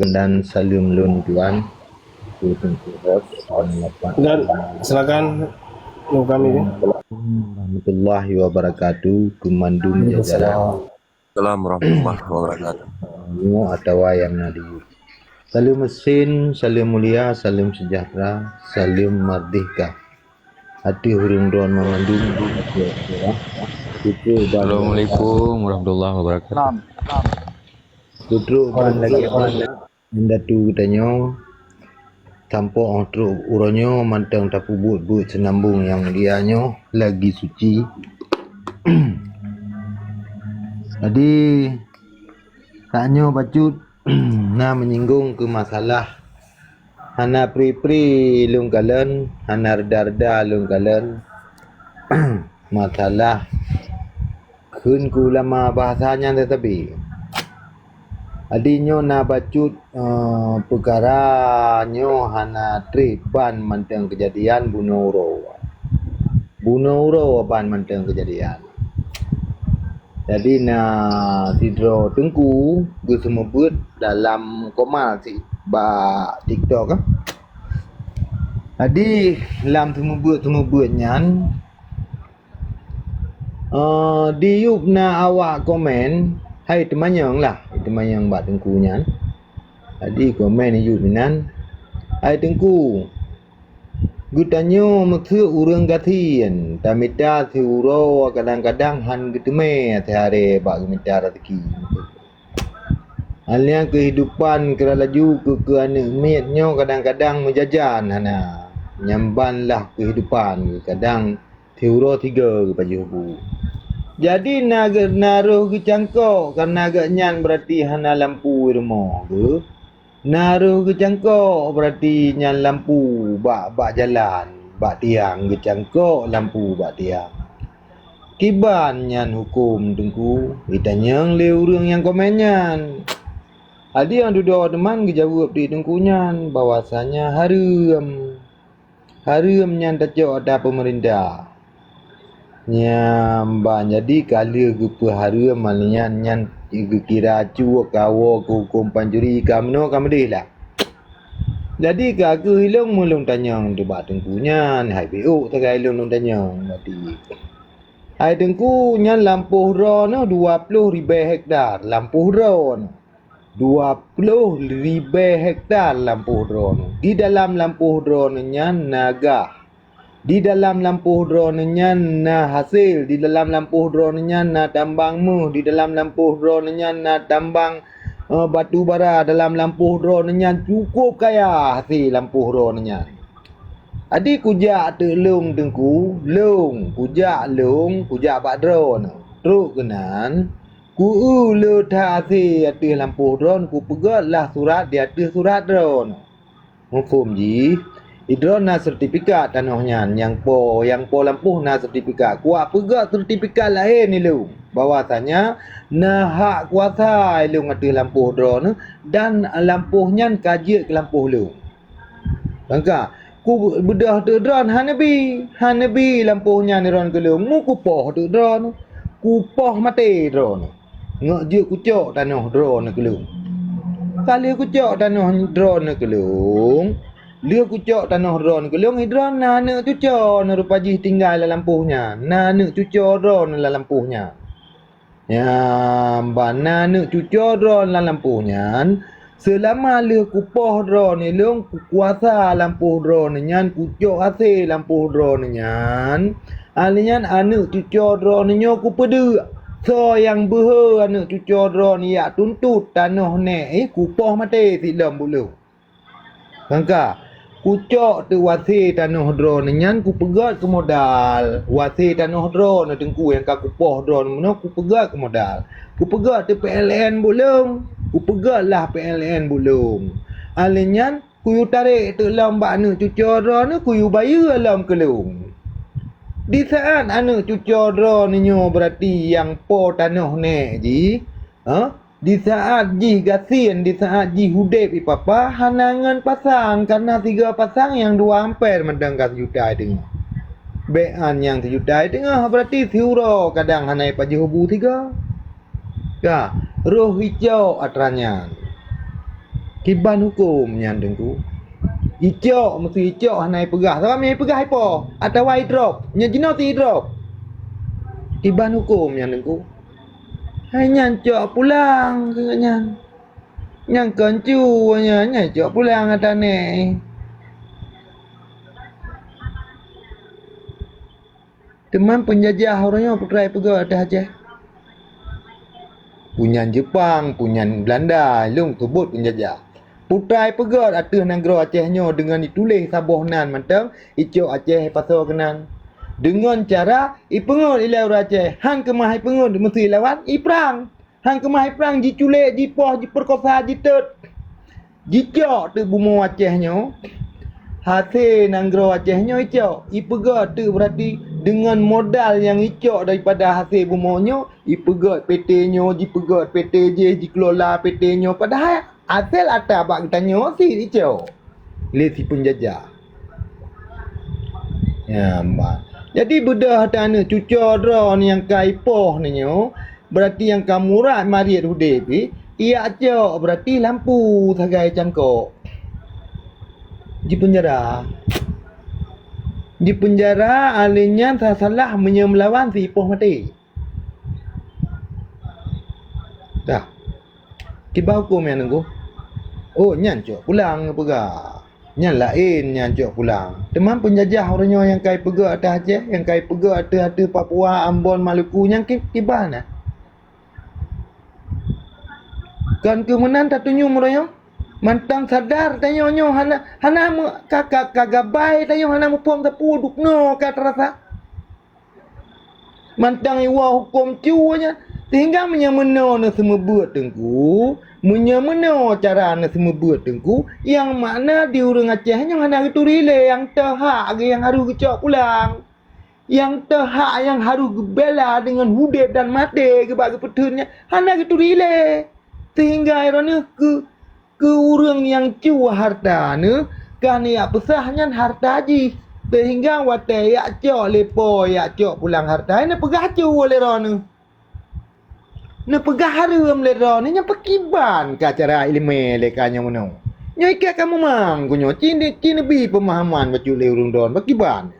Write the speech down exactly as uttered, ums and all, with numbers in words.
Dan saleuem lôn tuan, Teungku Ros, dan silakan, kami. Warahmatullahi wabarakatuh, keu mandum jajaran. Assalamualaikum warahmatullahi wabarakatuh. Nyoe atawa nyang na di. Saleuem meusén, saleuem mulia, saleuem sejahtera, saleuem merdeka. Ateueh ureuëng droeneuh mandum. Assalamualaikum warahmatullahi wabarakatuh. Tutrok ban lagée indatu geutanyoe, sampoe óh trok uroe nyoe mantong tapeubuet-buet seunambong nyang mulia nyoe lagi suci. Jadi, tanyoe bacut na menyinggung keu masalah hana pri-pri lôn kalon, hana reda-reda lôn kalon. Masalah kheun keu ulama bahasa nyan teutabé. Jadi nyoe na bacut, eh, peukara nyoe hana treb ban mantong keujadian bunoe uroe. Bunoe uroe ban mantong keujadian. Jadi na sidroe teungku geuseumeubeuet dalam koma sih bak TikTok, eh. Jadi lam seumeubeuet-seumeubeuet nyan, eh, di YouTube na awak komen, hai teumanyong lah, teumanyong bak teungku nyan. Jadi komen di YouTube nyan, "Hai teungku, geutanyoe meuseuk ureuëng gasien, tamita siuroe kadang-kadang hán geuteumé asai haré bak geumita raseuki. Hal nyan keuhidupan keu laju keu, keu aneuëk miet nyoe kadang-kadang meujajan hana, nyamban lah keuhidupan kadang siuroe tiga geupajoh bu. Jadi na geu-, na roh geucangkok, kareuna geuhnyan beurati hana lampu i rumoh geuh. Na roh geucangkok, beurati nyan lampu bak, bak jalan, bak tiang, geucangkok lampu bak tiang. Kiban nyan huköm, Teungku?" Itanyong lé ureuëng nyang komen nyan. Adeue nyang dudoe teuma geujaweueb di Teungku nyan bahwasanya hareuem. Hareuem nyan tacok ata peumeurintah. Nyan ban jadi ka lheueh geupeuhareuem nyan, nyan geukira cue kawoe keu huköm pancuri ka meunoe ka meudeh lah. Jadi ka kheueh ilong meulong tanyong teuh bak Teungku nyan, hai bék sagai ilong lôn tanyong. Jadi, hai Teungku, nyan lampôh droeneuh dua ploh ribée hektar, lampôh droeneuh. Dua ploh ribée hektar lampôh droeneuh. Di dalam lampôh droeneuh nyan na gah. Di dalam lampôh droeneuh nyan na hasé. Di dalam lampôh droeneuh nyan na tambang méuh. Di dalam lampôh droeneuh nyan na tambang, eh, batu bara. Dalam lampôh droeneuh nyan cukup kaya hasé lampôh droeneuh nyan. Jadi kujak teuk lôn Teungku, lôn, kujak lôn, kujak bak droeneuh. Trok keunan, ku eu le that hasé ateueh lampôh droeneuh, kupeugét lah surat di ateueh surat droeneuh. Muphom jih, i droeneuh na sertifikat tanoh nyan, nyang po, nyang po lampôh na sertifikat. Kuwak peugét sertifikat lahé nibak lôn, bahwasanya na hak kuasa lôn ateueh lampôh droeneuh dan lampôh nyan ka jeuet keu lampôh lôn. Tangka, kubeudôh teuk droeneuh hana bi, hana bi lampôh nyan droeneuh keu lôn, mu kupoh teuk droeneuh, kupoh maté droeneuh. Ngok jeuet kucok tanoh droeneuh keu lôn. Ka lheueh kucok tanoh droeneuh keu lôn, lheueh kucok tanoh droeneuh keu lôn, i droeneuh na aneuëk cucoe neuh rupa jih tinggai lam lampôh nyan, na aneuëk cucoe droeneuh lam lampôh nyan. Nyan ban na aneuëk cucoe droeneuh lam lampôh nyan, seulama lheueh kupoh droeneuh lôn, kukuasa lampôh droeneuh nyan, kucok hasé lampôh droeneuh nyan. Alèh nyan aneuëk cucoe droeneuh nyoe kupeuduek, soe nyang beuhe aneuëk cucoe droeneuh jak tuntot tanoh nèk, eh, kupoh maté sit lom buet lôn. Tangka, kucok teuk hasé tanoh droeneuh nyan kupeugét keu modal. Hasé tanoh droeneuh Teungku nyang ka kupoh droeneuh meunoe kupeugét keu modal. Kupeugét teuk P L N buet lôn, kupeugét lah P L N buet lôn. Alèh nyan kuyue tarek teuk lom bak aneuëk cucoe droeneuh kuyue bayeue lom keu lôn. Di saát aneuëk cucoe droeneuh nyoe beurati nyang po tanoh nèk jih, ha? Di saát jih gasien, di saát jih udeb i papa, hana ngon pasang, kareuna sigoe pasang nyang dua amper mantong ka sijuta i teungoh. Bék an nyang sijuta i teungoh, beurati siuroe kadang hana ipajoh bu sigoe. Ka, roh icok atra nyan. Kiban huköm nyan Teungku. Icok, meusti icok hana ipeugah. Sabab meunyo ipeugah ipoh, atawa idrop. Nyan jinoe ti idrop. Kiban huköm nyan Teungku. Hai nyan cok pulang keu nyan. Nyang kon cu nyan, nyan cok pulang ata nèk. Teuma peunjajah uroe nyoe putra ipeugöt ateueh Aceh. Punyan Jepang, punyan Belanda, lôn seubut peunjajah. Putra ipeugöt ateueh nanggroe Aceh nyoe deungon ituléh saboh nan mantong, icok Aceh ipasoe keunan. Deungon cara ipeungeut ilèe ureueng Aceh, han keumah ipeungeut meusti lawan iprang. Han keumah iprang, jiculék, jipoh, jipeurkosa, jitot. Jicok teuk bumoe Aceh nyoe. Hasé nanggroe Aceh nyoe icok, ipeugöt teuk, beurati deungon modal nyang icok daripada hasé bumoe nyoe, ipeugöt PT nyoe, jipeugöt PT jéh, jikelola PT nyoe. Padahai asèl ata bak geutanyoe cit icok lé si peunjajah. Nyan ban. Jadi beudôh tanyoe cuco droe nyang ka ipoh nyoe, beurati nyang ka murat mariet udeb pih, ijak cok beurati lampu sagai cangkok. Jipeunjara. Jipeunjara, ahli nyan salah meunyoe meulawan si ipoh maté. Dah. Kiban huköm nyan Teungku? Oh, nyan cok pulang geupeugah. Nyan laén nyan cok pulang. Teuma peunjajah uroe nyoe nyang ka ipeugöt ateueh Aceh, nyang ka ipeugöt ateueh, ateueh Papua, Ambon, Maluku, nyan ki-, kiban na. Kon keuh meunan tatunyum uroe nyoe? Mantong sadar tanyoe nyoe hana, hana meu-, ka, ka, ka gabai tanyoe hana muphom sapeue dubnoe ka tarasa. Mantong iwoe huköm cu nyan, sehingga meunyoe meunoe neuseumeubeuet Teungku, meunyoe meunoe cara neuseumeubeuet Teungku, nyang makna di ureueng Aceh nyoe hana geuturi lé nyang teuhak geuh nyang harôh geucok pulang. Nyang teuhak nyang harôh geubela deungon udeb dan maté geuh bak geupeutheun nyan hana geuturi lé. Sehingga droeneuh keu Keu ureueng nyang cu hareuta neuh, ka neujak peusah nyan hareuta jih, seuhingga watèe jak cok lé po, jak cok pulang hareuta, neupeugah cu lé droeneuh. Neupeugah hareuem lé droeneuh, nyan pakriban ka cara ileumèe lé ka nyoe meunoe. Nyoe ka kamoe mang geuh nyoe, ci, ci neubi peumahaman bacut lé ureueng droeneuh, pakriban.